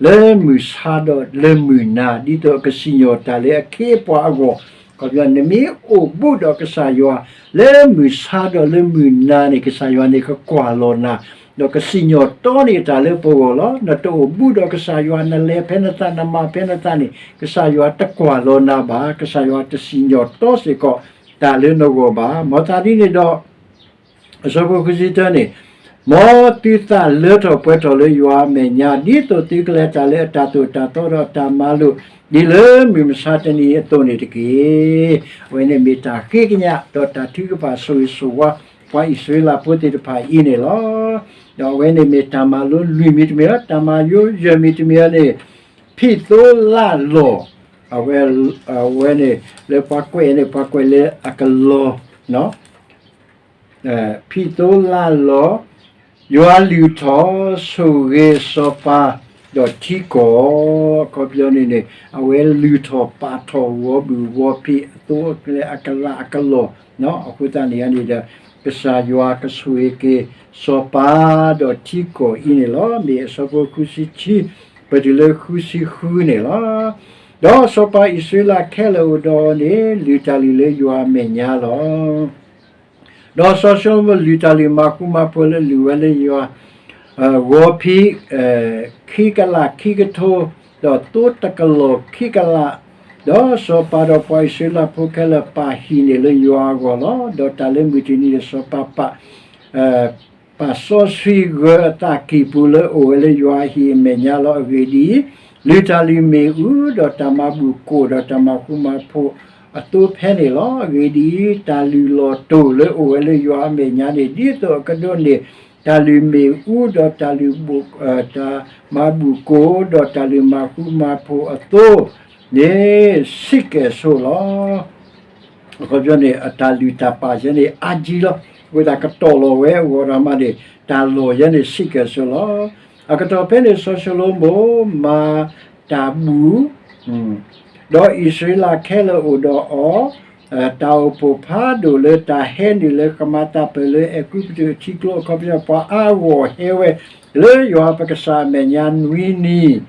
လၢမုၢ်ဆါဒီးလၢမုၢ်နၤ ဒ်သိးအကစံၣ်ညီၣ်တၢ်လၢအခ့အပှၤအဂီၢ်, အခီပညီ နမ့ၢ်အိၣ်ဘူးဒီးကစၢ်ယွၤ လၢမုၢ်ဆါဒီးလၢမုၢ်နၤန့ၣ် ကစၢ်ယွၤန့ၣ်ကကွၢ်လီၤနၤ, ဒီးကစံၣ်ညီၣ်တီန့ၢ်တၢ်လၢပဂီၢ်လီၤ. နတအိၣ်ဘူးဒီးကစၢ်ယွၤ နလဲၤဖဲနသး နမၤဖဲနသးန့ၣ် ကစၢ်ယွၤတကွၢ်လီၤနၤဘၣ်, ကစၢ်ယွၤတစံၣ်ညီၣ်တီစ့ၢ်ကီးတၢ်လၢနဂီၢ်ဘၣ်. မ်အသးဒ်န့ၣ်ဒီး အဆၢဖိဃုဆံတၢန့ၣ်, မ်သုသးလၢထီၣ်ပှဲၤထီၣ်လၢယွၤအမဲာ်ညါ ဒ်သိးသုကလဲၤတၢ်လၢအတၢ်သိၣ်တၢ်သီဒီးအတၢ်မၤလိာ် ဒ်လၢမုၢ်မဆါတနံၤအသိးန့ၣ်တက့ၢ်. အဝဲန့ၣ်မ့ၢ်တၢ်ဃ့ကညးဒီးတၢ်ထုကဖၣ်ဆိၣ်ဂ့ၤဆိၣ်ဝါ ပှၤအံၣ်စရ့လးဖိသ့ၣ်တဖၣ်အံၤန့ၣ်လီၤ. ဒီးအဝဲန့ၣ်မ့ၢ်တၢ်မၤလိလွံၢ်မံၤတမံၤလီၤ. တၢ်မၤလိယဲၢ်မံၤတမံၤန့ၣ် ဖံးသိလၢ်လီၢ်, အဝဲ အဝဲန့ၣ် လၢပှၤကွဲးန့ၣ် ပှၤကွဲးလၢအကလီၤ ဖံးသိလၢ်လီၢ်, ယွၤလုၢ်ထီၣ်ဆိၣ်ဂ့ၤစီၤပၤဒီးထံကီၢ်, အခီပညီန့ၣ်န့ၣ် အဝဲလုၢ်ထီၣ်ပာ်ထီၣ်ဂီၤဘုၣ်ဂီၤဖံးအသိလၢအကလးအကလီၢ်, အဃိသတးန့ၣ်န့ၣ်ဒီး ကစၢ်ယွၤကဆိၣ်ဂ့ၤက့ၤစီၤပၤဒီးထံကီၢ်အံၤန့ၣ်လီၤ. မ့ၢ်အဆၢဖိဃုဆံခံ, ပတုၤလၢဃုဆံဃုန့ၣ်လီၤ. ဒီးစီၤပၤအံၣ်စရ့လးခဲလၢာ်အိၣ်ဒီးအီၤန့ၣ် လုၢ်တၢ်လုၢ်လၢယွၤအမဲာ်ညါလီၤ. ဒီးစီၤၡလိၤမိၣ်လုၢ်တၢ်လုၢ်မၤဃူမၤဖိးလၢအလုၢ်ဝဲလၢယွၤ ဂီၤဖံး ခံကလးခံကထိ, ဒီးသိတကလီၢ်ခံကလး, ဒီးစီၤပၤဒီးပှၤအံၣ်စရ့လးဖိခဲလၢာ်ပာ်ဟံၣ်န့ၣ်လၢယွၤအဂီၢ်လီၤ. ဒီးတၢ်လၢမုၢ်တနံၤန့ၣ် စီၤပၤပာ် ပာ်စီဆှံဂၢၤအသးကံၢ်ပူၤလၢအအိၣ်ဝဲလၢယွၤအဟံၣ်အမဲာ်ညါလီၤ. အဂ့ၢ်ဒ်အံၤ, လုၢ်တၢ်လုၢ်မ့ၣ်အူ, ဒီးတၢ်မၤဘူၣ်ကိၣ်, ဒီးတၢ်မၤဃူမၤဖိးအသိဖဲန့ၣ်လီၤ. အဂ့ၢ်ဒ်အံၤ, တၢ်လုၢ်လီၢ်တိၢ်လၢအအိၣ်ဝဲလၢယွၤအမဲာ်ညါန့ၣ် ဒ်သိးအကဒိးန့ၢ် တၢ်လုၢ်မ့ၣ်အူ, ဒီးတၢ်လုၢ်ဘူၣ်, တၢ်မၤဘူၣ်ကိၣ်, ဒီးတၢ်လုၢ်မၤဃူမၤဖိးအသိန့ၣ် ဆံးကဲၣ်ဆိးလီၤ. အခီပညီန့ၣ် အတၢ်လုၢ်တၢ်ပာ်ယဲန့ၣ် အါကံလီၤ. အဃိသတးကတီၢ်လီၤဝဲအဂီၢ်ဒီးမးန့ၣ် တၢ်လီၢ်ယဲန့ၣ်ဆံးကဲၣ်ဆိးလီၤ. အကတီၢ်ဖဲန့ၣ် စီၤၡလိၤမိၣ်မၤတၢ်ဘူၣ်, ဒီးအံၣ်စရ့လးခဲလၢာ်အိၣ်ဒီးအီၤ, တၢ်အိၣ်ဖှိၣ်ဖးဒိၣ်လၢတၢ်ဟဲနုာ်လၢကမၤတၢ်ပၢၢ်လၢအဲၤကူပတူးအထံကျိ အခီပညီ ပှၤအါဂီၢ်ဟဲဝဲ လၢယွၤပကစၢ်အမဲာ်ညါနွံနံၤ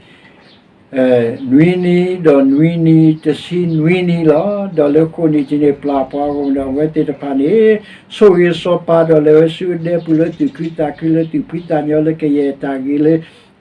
နွံနံၤဒီးနွံနံၤ တဆံနွံနံၤလီၤ. ဒီးလၢဃိာ်နံၣ်ထံးန့ၣ် ပျၢ်ပှၤဂီၢ်မုၢ်ဒီးအဝဲသ့ၣ်တဖၣ်န့ၣ် ဆိၣ်ဂ့ၤစီၤပၤဒီးလဲၤဝဲဆူအဒဲပူၤလၢသူၣ်ခုသးခု လၢသူၣ်ဖှံသးညီလၢကယဲၢ်တၢ်ဂ့ၤလၢ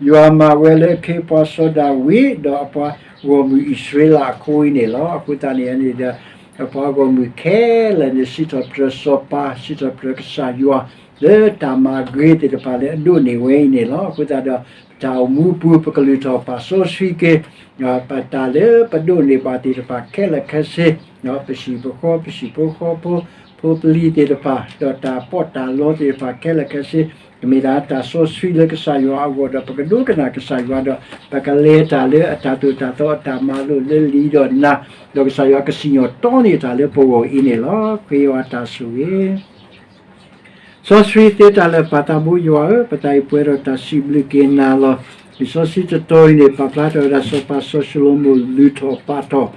ယွၤမၤဝဲလၢအခ့အပှၤစီၤဒၤဝံး ဒီးအပှၤဂီၢ်မုၢ်အံၣ်စရ့လးအဃိအံၤန့ၣ်လီၤ. အဃိသတးန့ၣ်န့ၣ်ဒီး အပှၤဂီၢ်မုၢ်ခဲလၢာ်န့ၣ် စံးထီၣ်ပတြၢၤစီၤပၤ စံးထီၣ်ပတြၢၤကစၢ်ယွၤ လၢတၢ်မၤဂ့ၤသ့ၣ်တဖၣ်လၢအဒိးန့ၢ်ဝဲအံၤန့ၣ်လီၤ. အဃိသတးဒီး ပတၢ်အိၣ်မူပူၤ ပကလုၢ်ထီၣ်ပာ်စီဆှံက့ၤ ပတၢ်လၢပဒိးန့ၢ်ဘၣ်သ့ၣ်တဖၣ်ခဲလၢာ်ခဲဆ့, ပဟံၣ်ပဃီ ပဟံၣ်ဖိဃီဖိ ဖိပလံၤသ့ၣ်တဖၣ် ဒီးတၢ်ပီးတၢ်လီသ့ၣ်တဖၣ်ခဲလၢာ်ခဲဆ့ ကမ့ၢ်ဒၣ်တၢ်စီဆှံလၢကစၢ်ယွၤအဂီၢ်ဒီး ပကဒိကနၣ်ကစၢ်ယွၤဒီး ပကလဲၤတၢ်လၢအတၢ်သိၣ်တၢ်သီအတၢ်မၤလိာ်လၢလံာ်ဒီးနၤ, ဒီးကစၢ်ယွၤကစံၣ်ညီၣ်တီန့ၢ်တၢ်လၢပဂီၢ်အံၤန့ၣ်လီၤ. ဃ့ယွၤတၢ်ဆိၣ်ဂ့ၤ စီဆှံသ့တၢ်လၢာ် ပၢ်သးဘိယွၤဧၢ, ပသးအံၤပှဲၤဒီးတၢ်စံးဘျုးက့ၤနၤလီၤ. လံာ်စီဆှံတတီၤအံၤန့ၣ် ပာ်ဖျါထီၣ်ဝဲဒၣ် စီၤပၤစီၤၡလိၤမိၣ်လုၢ်ထီၣ်ပာ်ထီၣ်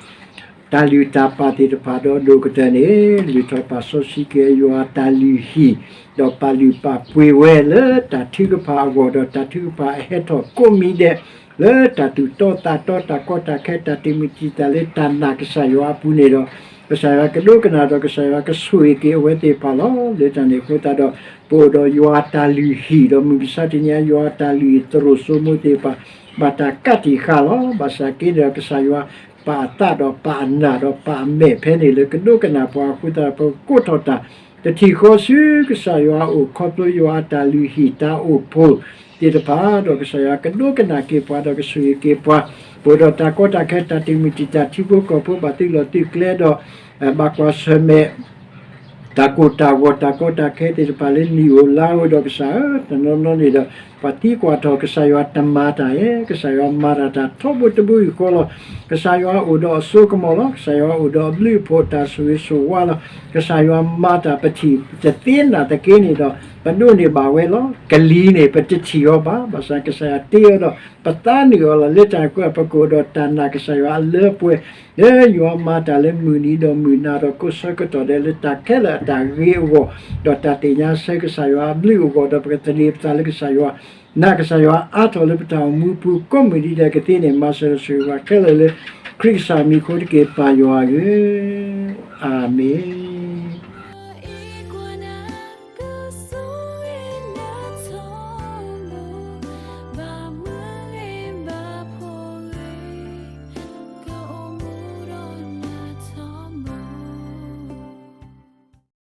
တၢ်လုၢ်တၢ်ပာ်သ့ၣ်တဖၣ်ဒီးဒိၣ်ကတၢၢ်န့ၣ် လုၢ်ထီၣ်ပာ်စီဆှံက့ၤယွၤအတၢ်လုၢ်ဟံၣ်, ဒီးပာ်လုၢ်ပာ်ပှ့ၤဝဲလၢတၢ်ထုကဖၣ်အဂီၢ် ဒီးတၢ်ထုကဖၣ်အဟဲထီၣ်ကိးမံၤဒဲး လၢတၢ်သူၣ်တီသးတီ တၢ်ကီတၢ်ခဲ တၢ်တံာ်မုၢ်တံာ်တာ်လၢတၢ်နာ်ကစၢ်ယွၤအပူၤန့ၣ်ဒီး ကစၢ်ယွၤကဒိကနၣ်ဒီးကစၢ်ယွၤကဆိၣ်ဂ့ၤက့ၤအဝဲသ့ၣ်တဖၣ်လီၤ. လၢတၢ်န့ၣ်အဃိသတးဒီး ပအိၣ်ဒီးယွၤအတၢ်လုၢ်ဟံၣ် ဒီးမုၢ်မဆါတနံၤအံၤ ယွၤအတၢ်လုၢ်ဟံၣ်သရိာ်စိမိၤသ့ၣ်တဖၣ် ဘၣ်တၢ်ကးတံာ်ဃာ်လီၤ. ဘၣ်ဆၣ်က့န့ၣ်ဒီး ကစၢ်ယွၤပာ်အသးဒီးပာ်အနၢ်ဒီးပာ်အမဲာ်ဖဲန့ၣ်လၢကဒိကနၣ်ပှၤအဃိသတးဒီး ပကကိးထီၣ်တၢ် တထံၣ်ဃီဆူကစၢ်ယွၤအအိၣ် ခီဖျိယွၤအတၢ်လုၢ်ဟံၣ်တၢ်အိၣ်ဖှိၣ်သ့ၣ်တဖၣ် ဒီးကစၢ်ယွၤကဒိကနၣ်က့ၤပှၤ ဒီးကဆိၣ်ဂ့ၤက့ၤပှၤ ပအိၣ်ဒီးတၢ်ကီတၢ်ခဲ တၢ်တံာ်မုၢ်တံာ်တာ် ထံဖိကီၢ်ဖိဘၣ်သုးလီၢ်သုးကျဲဒီး ဘၣ်ကွၢ်ဆၢၣ်မဲာ် တၢ်ကိၢ်တၢ်ဂီၤ တၢ်ကီတၢ်ခဲသ့ၣ်တဖၣ်လၢနံၣ်ဧိၤလါဧိၤဒီးကစၢ်ဧၢ တနီၤနီၤန့ၣ်ဒီး ပှၤသံကွၢ်ထီၣ်ကစၢ်ယွၤတမၤတၢ်ဧါ, ကစၢ်ယွၤမၤတၢ်တၢ်ထီဘိတဘိယူၢ်ဃီလီၤ. ကစၢ်ယွၤအိၣ်ဒီးအစိကမီၤလီၤ. ကစၢ်ယွၤအိၣ်ဒီးအဘျုးအဖှိၣ် တၢ်ဆိၣ်ဂ့ၤဆိၣ်ဝါလီၤ. ကစၢ်ယွၤမၤတၢ် ပထံၣ်တသ့နာ်သက့န့ၣ်ဒီး ပဒိးန့ၢ်ဘၣ်ဝဲလီၤ. ကလံၤန့ၣ် ပတထံၣ်အီၤဘၣ်. ဘၣ်ဆၣ်ကစၢ်ယွၤတ့အီၤဒီး ပသးနုာ်အီၤလီၤ. လၢတၢ်န့ၣ်အဃိ ပကအိၣ်ဒီးတၢ်နာ်ကစၢ်ယွၤအလၢပှဲၤ လၢယွၤမၤတၢ်လၢမုၢ်နံၤဒီးမုၢ်နၤဒီးကိးဆၢကတီၢ်ဒဲး လၢတၢ်ခဲလၢာ်အတၢ်ဂ့ၤအဂီၢ်, ဒီးတၢ်သ့ၣ်ညါဆၢကစၢ်ယွၤအဘျုးအဂီၢ် ဒီးပကသန့ၤပသးလၢကစၢ်ယွၤ, နာ်ကစၢ်ယွၤအါထီၣ်လၢပတၢ်အိၣ်မူပူၤ ကိးမုၢ်နံၤဒဲးကသ့န့ၣ် မၤစၢၤဒီးဆိၣ်ဂ့ၤပှၤခဲလၢာ်လၢ ခရံာ်ကစၢ်မံၤအဃိတက့ၢ် ပၢ်ယွၤဧၢ, အၤမ့ၣ်.